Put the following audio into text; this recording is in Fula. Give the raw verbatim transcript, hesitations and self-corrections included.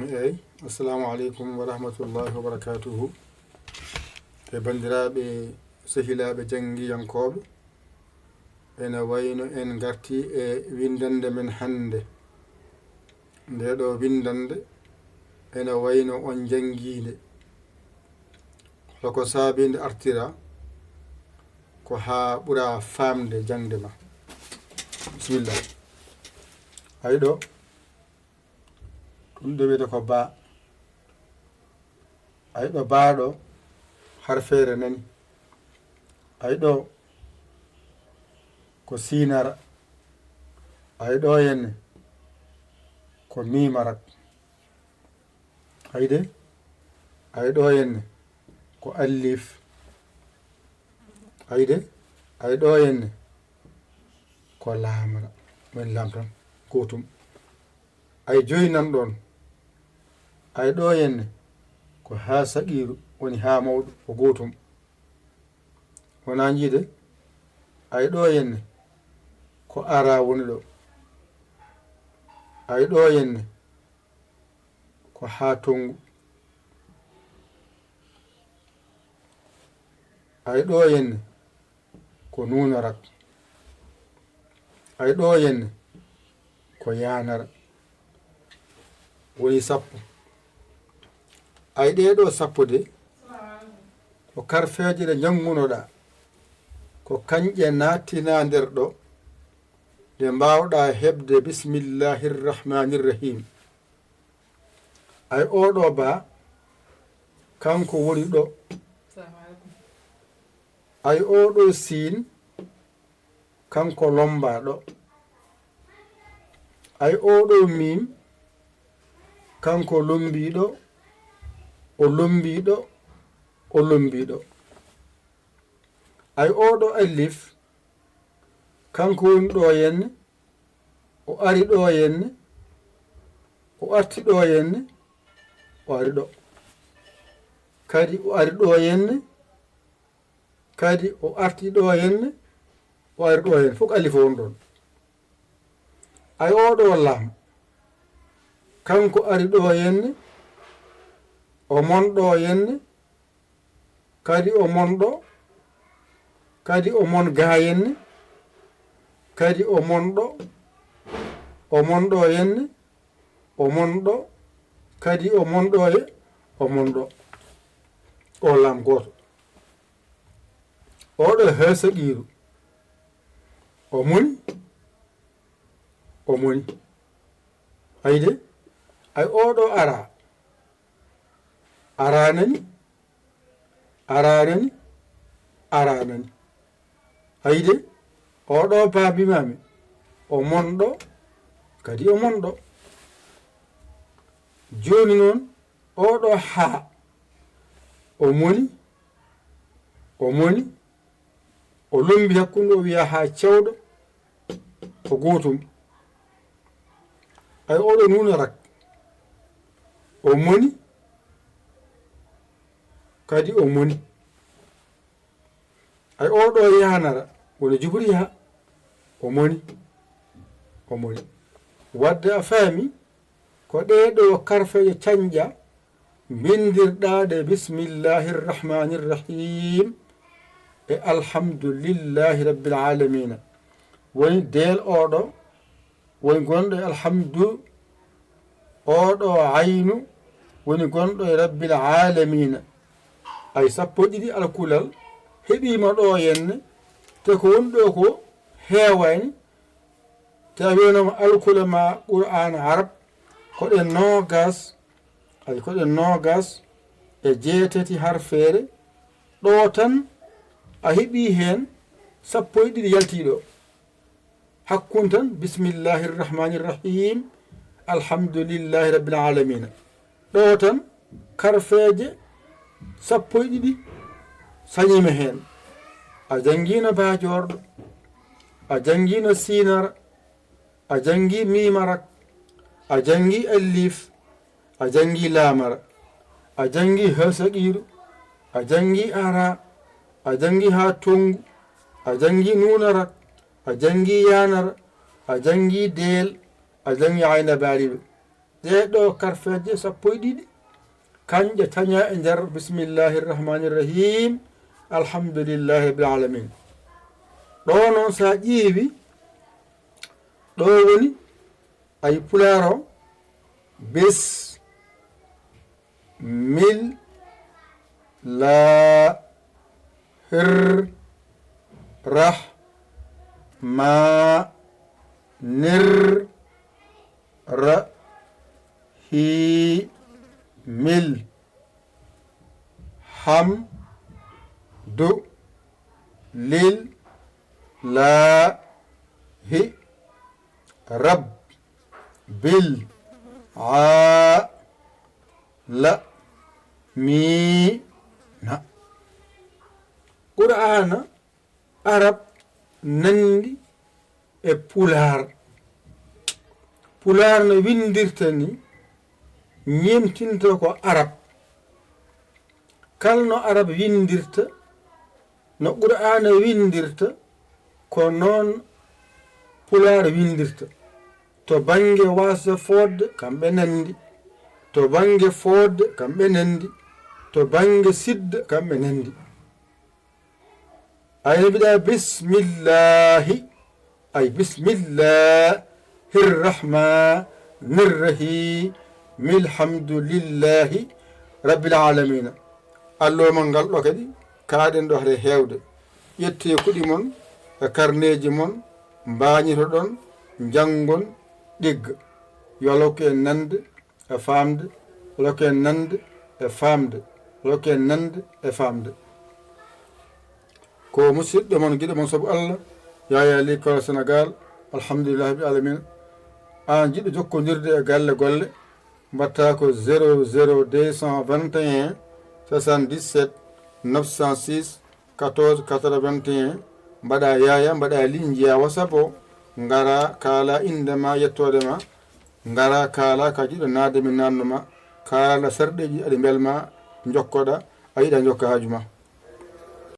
Eyi, assalamu aleykum wa rahmatullahi wa barakatuhu. E banndiraaɓe, sehilaaɓe janngiyankooɓe, ene wayno en ngarti e winndannde men hannde. Nde ɗo winndannde ene wayno on njanngiinde. Holo ko saabii nde artira? Ko haa ɓura faamde jaŋde ma. Bisimilla. Ay ɗo, ɗum ɗo wiyetee ko baa. Ay ɗo baa ɗo, harfeere nani. Ay ɗo, ko siinara. Ay ɗo henne, ko miimara. Ay de, ay ɗo henne, ko alif. Ay de, ay ɗo henne, ko laamara. Men laam tan, gootum. Ay joyi nan ɗon. Ay ɗo henne, ko haa saqiiru woni haa mawɗo, ko gootum. Wonaa njiide, ay ɗo henne, ko ara woni ɗo. Ay ɗo henne, ko haa tonngu. Ay ɗo henne, ko nuunara. Ay ɗo henne, ko yaanara. Woni sappo. Ay ɗee ɗo sappo de, ko karfeeje ɗe njanngunoɗaa. Ko kañƴe naattinaa nder ɗo, ɗe mbaawɗaa heɓde bismillahir rahmanir rahim. Ay oo ɗo baa, kanko woni ɗo. Ay oo ɗo siin, kanko lommbaa ɗo. Ay oo ɗo miim, kanko lommbii ɗo, o lommbii ɗo, o lommbii ɗo. Ay oo ɗo alif, kanko woni ɗo henne, o ari ɗo henne, o arti ɗo henne, o ari ɗo. Kadi o ari ɗo henne, kadi o arti ɗo henne, o ari ɗo henne. Fof ko alif o woni ɗon. Ay oo ɗo laam, kanko ari ɗo henne, o mon ɗo henne, kadi o mon ɗo, kadi o mon gaa henne, kadi o mon ɗo, o mon ɗo henne, o mon ɗo, kadi o mon ɗo he, o mon ɗo. O laam gooto. Oo ɗo haa saqiiru. O moni, o moni. Ay de, ay oo ɗo ara. Ara nani, ara nani, ara nani. Ay de, oo ɗo baa mbiimaami, o mon ɗo, kadi o mon ɗo. Jooni noon, oo ɗo haa, o moni, o moni, o lommbi hakkunde, o wiya haa cewɗo, ko gootum. Ay oo ɗo nuunara, o moni, kadi o moni. Ay oo ɗo yaanara, woni jubri haa, o moni, o moni. Wadde a faami, ko ɗee ɗo karfeeje cañƴa, mbinndirɗaa ɗe bismillahir rahmanir rahim e alhamdulillahi rabbil alamina. Woni deel oo ɗo, woni gonɗo e alhamdu, oo ɗo aynu, woni gonɗo e rabbil alamina. Ay sappo e ɗiɗi alkulal, heɓiima ɗo henne, te ko woni ɗo ko heewaani, te a wiyanoma alkule ma Qur'aan Arab, ko ɗe noogas, ay ko ɗe noogas e jeetati harfeere, ɗo tan a heɓii heen sappo e ɗiɗi yaltii ɗo. Hakkunde tan, bismillahir rahmanir rahim, alhamdulillahi rabbil alamina. Ɗo tan, karfeeje sappo e ɗiɗi sañiima heen. A janngiino baajoorɗo, a janngiino siinara, a janngi miimara, a janngi alif, a janngi laamara, a janngi haa saqiiru, a janngi ara, a janngi haa tonngu, a janngi nuunara, a janngi yaanara, a janngi deel, a janngi ayna baaliiɗo. Ɗee ɗoo karfeeje sappo e ɗiɗi, kañƴe caña e nder bismillahi irrahmani irrahim, alhamdulillahi rabbil alamin. Ɗo noon, so a ƴeewi, ɗo woni, ay, Pulaar o, bis, mil, la, hir, rah, ma, nir, ra, hi, mil, ham, du, lil, la, hi, rab, bil, a, la, mi, na. Qur'aana Arab nanndi e Pulaar. Pulaar no winndirta ni, ñemtinta ko Arab. Kala no Arab winndirta, no Qur'aana winndirta, ko noon Pulaar winndirta. To bannge waasde fooɗde, kamɓe nanndi. To bannge fooɗde, kamɓe nanndi. To bannge sidda, kamɓe nanndi. Ay, no mbiɗa bismillahi, ay, bismillahi rrahmani rrahim, alhamdulillahi rabbil alamina. Allooma ngal ɗo kadi, kaaɗen ɗo hade heewde. Ƴettee kuɗi mon e karneeji mon, mbaañitoɗon, njanngon, ɗigga. Yo Allah hokku en nande e faamde, Allah hokku en nande e faamde, Allah hokku en nande e faamde. Ko musidɗo mon, giɗo mon sabu Allah, Yaya Ly Kora Sénégal, alhamdulillahi rabbil alamin. Aan jiɗɗo jokkondirde e galle golle, mbaɗta ko zéro zéro deux cent vingt et un soixante-dix-sept neuf cent six quatorze quatre-vingt-un, mbaɗa Yaya, mbaɗa Ly, njiya WhatsApp o, ngara kaala innde ma, yettoode ma, ngara kaala ka jiɗɗo naatde, min naatnu ma, kaala sarɗeeji aɗi mbelma, njokkoɗa, a yiɗa njokka haaju ma.